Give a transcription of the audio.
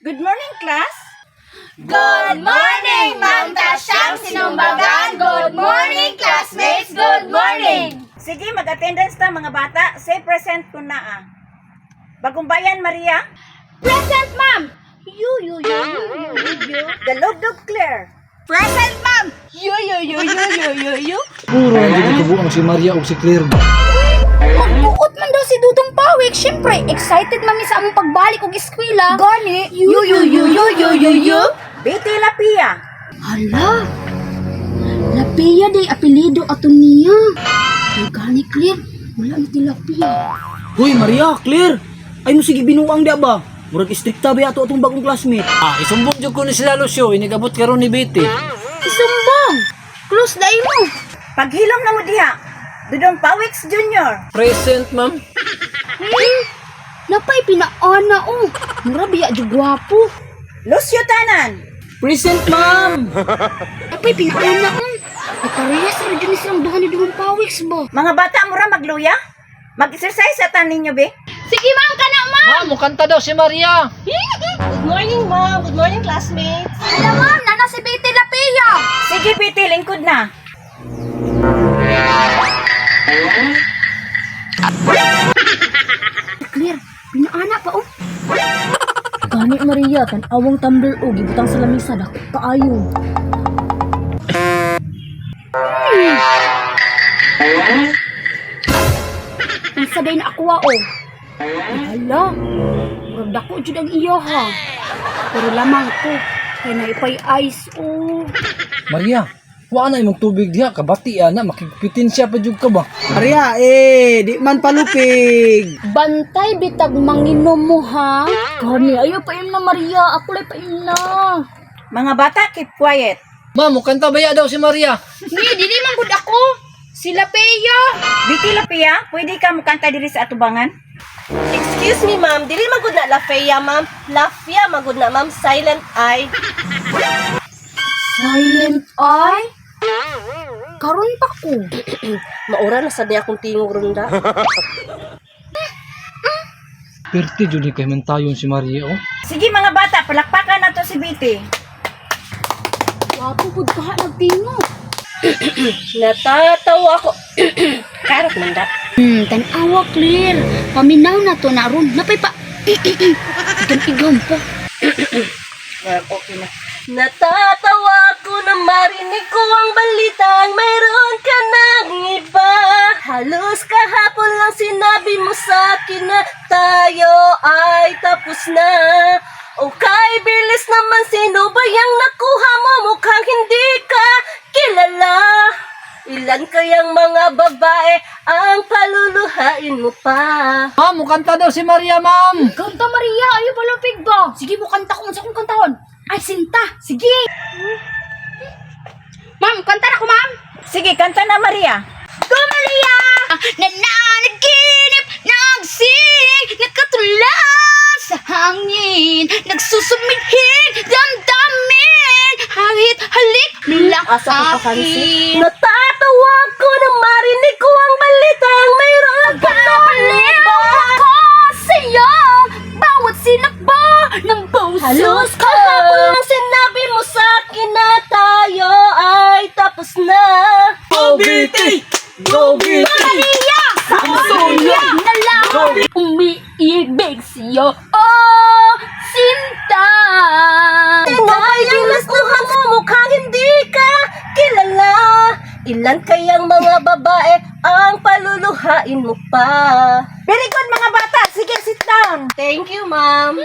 Good morning, class. Good morning, Ma'am Tasyang Sinumbagan. Good morning, classmates. Good morning. Sige, mag-attendance ta, mga bata. Say present kung naa. Bagong bayan, Maria. Present, ma'am. You, you, you, you, you, you. Dalugdog, Claire. Present, ma'am. You, you, you, you, you, you, you. Puro ang ginitubuang si Maria o si Claire ba? Magbuot man daw si Dudong Pawik. Siyempre, excited mami sa among pagbalik og eskwela. Gani. You, you, you, you, you, you, you. Betty Lapia. Hala. Lapia day apelido ato niya. Ay, gani, Claire. Wala ni tilapia. Hoy Maria, Claire. Ay mo sige binuang di ba? Murag istrikta ba ato atong bagong classmate? Ah, isumbong jud ko ni sila Lucio, inigabot karon ni Betty. Isumbong. Close day mo. Paghilom na mo diha. Dudong Pawiks Jr. Present, ma'am. Hmm? Napay pinaana oh. Mura biya jud gwapo. Lucio Tanan. Present, ma'am. Napay pinaana oh. Ay, parehas ra jud ni silang duha ni Dudong Pawiks ba? Mga bata, mura magluya. Mag-exercise sa tanin ninyo, be. Sige ma'am, kana ma'am. Ma'am, mukanta daw si Maria. Good morning, ma'am. Good morning, classmates. Hala ma'am, nana si Betty Lapia. Sige, Betty, lingkod na. Clear, pinaana pa oh. Gani Maria, tan-awang tumbler o gibutang sa lamisa dako kaayo. Ang sabay na ako oh. Ay, hala. Murag dako jud ang iya ha. Pero lamang ko kay naipay ice oh. Maria, wa na imong tubig diha, kabati ana, makigpitin siya pa jud ka ba? Maria, eh, di man palupig. Bantay bitag manginom mo ha. Gani ayo pa na Maria, ako lay pa na. Mga bata, keep quiet. Ma'am, mukanta ba daw si Maria? Ni dili man gud ako. Sila Peya. Betty Lapia, pwede ka mukanta diri sa atubangan? Excuse me, ma'am. Dili magud na Lafea, ma'am. Lafia magud na, ma'am. Silent I. Silent eye. Karon pa ko. Maura na sad niya akong tingog runda. Perti jud ni kay man tayon si Maria oh. Sige, mga bata, palakpakan na to si Betty. Wapo pud ka nagtingo. Natatawa ako. Karot man da. Tan-awa clear. Paminaw na to na ron. Napay pa. Igam-igam pa. Okay na. Natatawa ako na marinig ko ang balitang mayroon ka ng iba. Halos kahapon lang sinabi mo sa akin na tayo ay tapos na. O kay bilis naman, sino ba yung nakuha mo? Mukhang hindi ka kilala. Ilan kayang mga babae ang paluluhain mo pa? Ma'am, mukanta daw si Maria, ma'am. Kanta Maria, ayo palapig ba? Sige mo kanta ko unsa kong kantahon. Ay sinta, sige. Ma'am, kanta na ko ma'am. Sige, kanta na, Maria. Go Maria! Nananaginip, nagsining, nakatula sa hangin, nagsusumidhin, damdamin, hangit halik lang Asa ko pa fancy? akin. Natatawa ko na marinig ko ang balitang mayroon ka ng Baliw iba. ako sa'yo, bawat sinakbo ng puso Halos ko. kahapon lang sinabi mo sa akin na tayo ay tapos na. Go Betty! Go Betty! Maria, sa unya na lang umiibig sa'yo. Oh, sinta. Ay, bilis naman mo, mukhang hindi ka kilala. Ilan kayang mga babae ang paluluhain mo pa? Very good, mga bata. Sige, sit down. Thank you, ma'am.